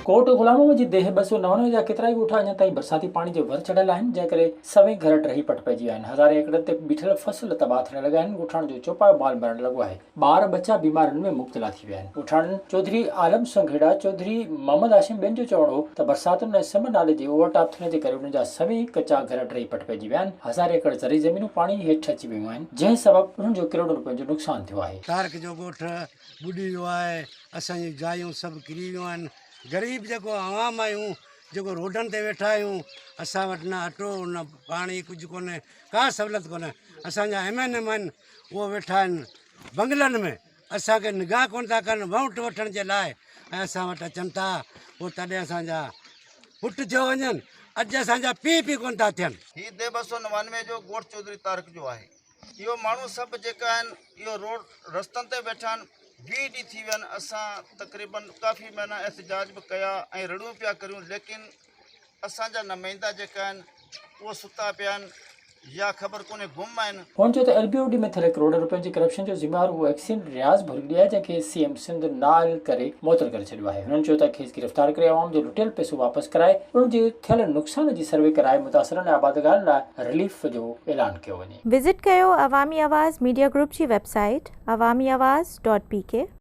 ڪوٽ غلام محمد جي ديهه 299 جا ڪيترائي ڳوٺ اڃا تائين برساتي پاڻي جي ور چڙهيل آهن، جنهن ڪري سوين گهر ڊهي پٽ پئجي ويا آهن، هزارين ايڪڙن تي بيٺل فصل تباهه ٿيڻ لڳا آهن، ڳوٺاڻن جو چوپايو مال مرڻ لڳو آهي، ٻار ٻچا بيمارين ۾ مبتلا ٿي ويا آهن. ڳوٺاڻن چوڌري عالم سنگهيڙا، چوڌري محمد هاشم ٻين جو چوڻ هو ته برساتن ۽ سم نالي جي اوور ٽاپ ٿيڻ جي ڪري انهن جا سوين ڪچا گهر ڊهي پٽ پئجي ويا آهن، هزارين ايڪڙ زرعي زمينون پاڻي هيٺ اچي ويون آهن، جنهن سبب انهن جو ڪروڙين روپين جو نقصان ٿيو آهي. طارق جو ڳوٺ ٻڏي ويو آهي، اسان جون جايون سڀ ڪري ويون آهن، غريب جيڪو عوام آهيون جيڪو روڊن تي ويٺا آهيون اسان وٽ نه اٽو نه پاڻي ڪجهه ڪونهي ڪا سهولت ڪونهي اسان جا ايم اين ايم آهن اهو ويٺا آهن بنگلن ۾ اسانکي نگاهه ڪونه ٿا ڪن ووٽ وٺڻ جي لاء ۽ اسان وٽ اچن ٿا پوء تڏهن اسان جا پٽ ٿيو وڃن اڄ اسان جا پيء به ڪونه ٿا ٿين. هي ديهه 299 جو ڳوٺ چوڌري طارق جو آهي. اهو ماڻهو سڀ جيڪا آهن اهو روڊ رستن تي ويٺا آهن 20 ڏينهن ٿي ويا آهن اسان تقريبن ڪافي مهينا احتجاج به ڪيا ۽ رڙيون پيا ڪريون ليڪن اسان جا نمائندا جيڪا آهن اهو ستا پيا آهن يا خبر ڪونهي گم آهن. هن چيو ته ايل بي او ڊي ۾ ٿيل ڪروڙين روپين جي ڪرپشن جو ذميوار اهو ايڪسين رياض ڀرڳڙي آهي جنهن کي سي ايم سنڌ نااهل ڪري معطل ڪري ڇڏيو آهي. هنن چيو ته کيس گرفتار ڪري عوام جو لٽيل پئسو واپس ڪرائي انهن جي ٿيل نقصان جي سروي ڪرائي متاثرن ۽ آبادگارن لاء رليف جو اعلان ڪيو وڃي. وزٽ ڪيو عوامي آواز ميڊيا گروپ جي website Awami Awaz dot P K.